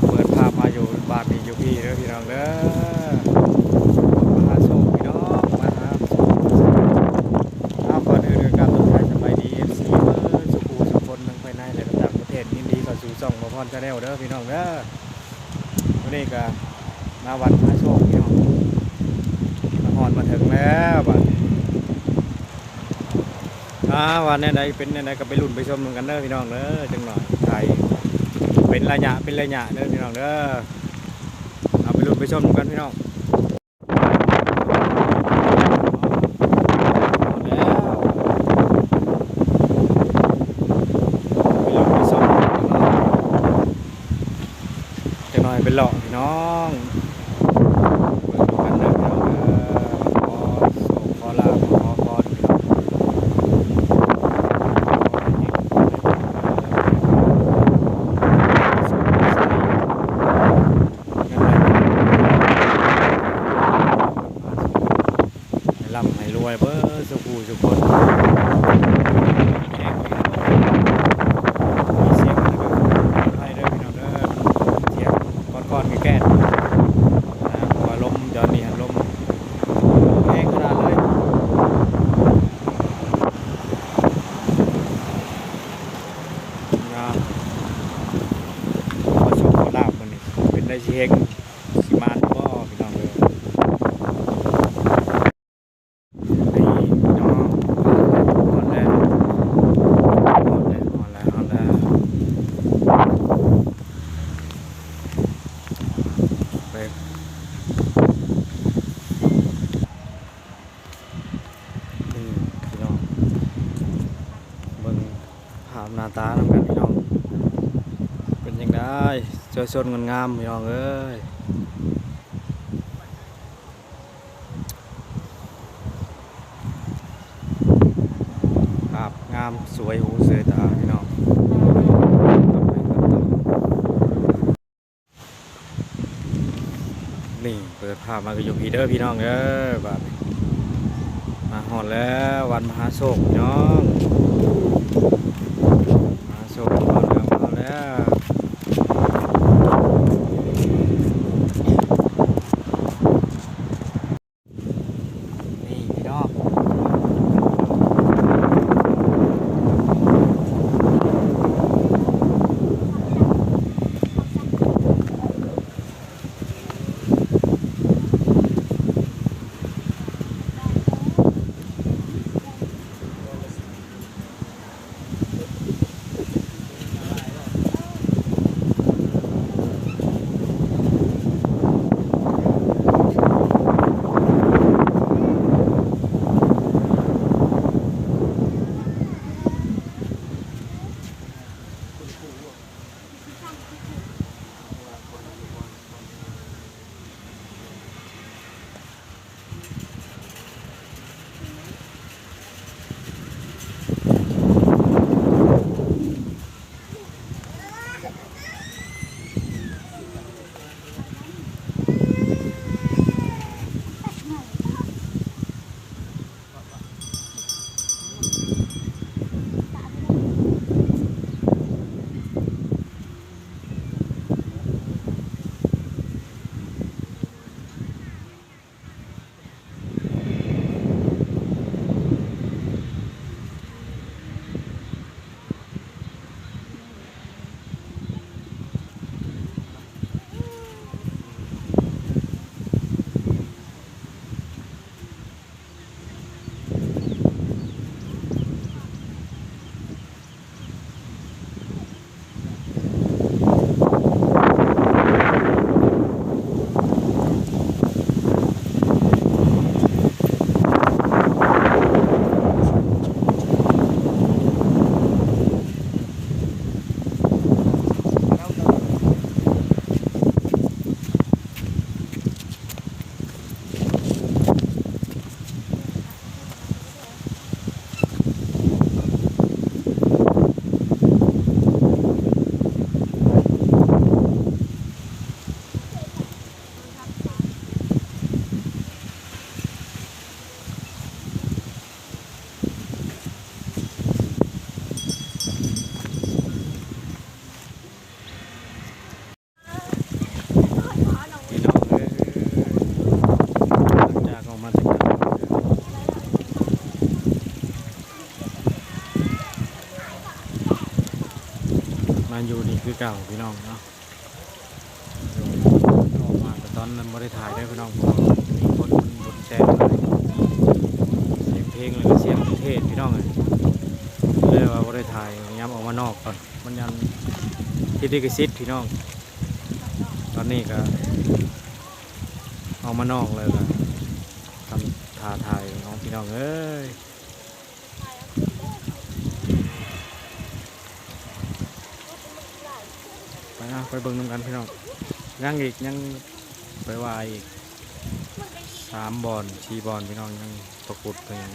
ເປີດພາບມາຢູ່ບ້ານນີ້ ຢູ່ພີ້ເດີພີ່ນ້ອງເດີ ມາຫາໂຊກພີ່ນ້ອງ ມາຫາໂຊກ. ເອົາ ກ່ອນອື່ນກໍກາບທັກທາຍສະບາຍດີ ເອັຟຊີ ເບິດສູ່ຜູ້ສູ່ຄົນ ທັງພາຍໃນ ແລະ ກໍຕ່າງປະເທດ. ຍິນດີເຂົ້າສູ່ຊ່ອງບ່າວພອນ Channel ເດີພີ່ນ້ອງເດີ. ມື້ນີ້ກໍມາວັດມະຫາໂຊກພີ່ນ້ອງ ມາຮອດມາເຖິງແລ້ວບາດນີ້. ອ່າ ວ່າແນວໃດເປັນແນວໃດກໍໄປລຸ້ນໄປຊົມນຳກັນເດີພີ່ນ້ອງເດີ. ຈັກໜ້ອຍຖ່າຍເປັນໄລຍະເປັນໄລຍະເດີພີ່ນ້ອງເດີ. ເອົາ ໄປລຸ້ນໄປຊົມນຳກັນພີ່ນ້ອງ. ໄປລຸ້ນໄປຊົມນຳກັນເດີ. ຈັກໜ້ອຍໄປເລາະພີ່ນ້ອງ ເບິ່ງນຳກັນເດີພີ່ນ້ອງເດີ. ຂໍໂຊກຂໍລາບ ຂໍພອນພີ່ນ້ອງ ຂໍໃຫ້ເຮັງ ຂໍໃຫ້ປັງ ຂໍໃຫ້ໂຊກໃສ ເງິນໄຫຼ ໃຫ້ລ່ຳໃຫ້ລວຍເບິດສູ່ຜູ້ສູ່ຄົນ. ມີສຽງອັນນັ້ນກໍຂໍອະໄພເດີພີ່ນ້ອງເດີ ມັນສຽງກ້ອນໆ ແກ້ນໆ ນະ ເພາະວ່າລົມຕອນນີ້ຫັ້ນ ລົມແຮງຂະໜາດເລີຍ. ງາມ ຂໍໂຊກຂໍລາບມື້ນີ້ ເປັນໄດ້ຊິເຮັງ ຊິໝານບໍ່ພີ່ນ້ອງເອີຍ. ນີ້ພີ່ນ້ອງ ຮອດແລ້ວ ຮອດແລ້ວ ຮອດແລ້ວ ຮອດແລ້ວ ໄປ ນີ້ພີ່ນ້ອງ ເບິ່ງ ພາບໜ້າຕານຳກັນພີ່ນ້ອງ ເປັນຈັ່ງໃດ ສວຍສົດງົດງາມພີ່ນ້ອງເອີຍ. ພາບງາມສວຍຫູສວຍຕາພີ່ນ້ອງ. ນີ້ເປີດພາບມາກໍຢູ່ພີ້ເດີພີ່ນ້ອງເອີຍ. ບາດນີ້ມາຮອດແລ້ວ ວັດມະຫາໂຊກພີ່ນ້ອງ ມະຫາໂຊກຮອດແລ້ວ ຮອດແລ້ວ. ນີ້ພີ່ນ້ອງ ນີ້ ຢູ່ນີ້ຄືເກົ່າພີ່ນ້ອງເນາະ. ອອກມາແຕ່ຕອນນັ້ນບໍ່ໄດ້ຖ່າຍເດີພີ່ນ້ອງ ເພາະວ່າມີຄົນ ຄົນແຊວຫຼາຍ ສຽງເພງແລ້ວກໍສຽງເທດພີ່ນ້ອງເອີຍ ເລີຍວ່າບໍ່ໄດ້ຖ່າຍ ຍາມອອກມານອກກ່ອນ ມັນຍັງຜິດລິຂະສິດພີ່ນ້ອງ. ຕອນນີ້ກໍອອກມານອກແລ້ວກໍ ທຳທ່າຖ່າຍເນາະພີ່ນ້ອງເອີຍ. ໄປນະ ໄປເບິ່ງນຳກັນພີ່ນ້ອງ. ຍັງອີກ ຍັງໄປວ່າອີກສາມບ່ອນ ສີ່ບ່ອນພີ່ນ້ອງ ຍັງປາກົດໄປຫຍັງ.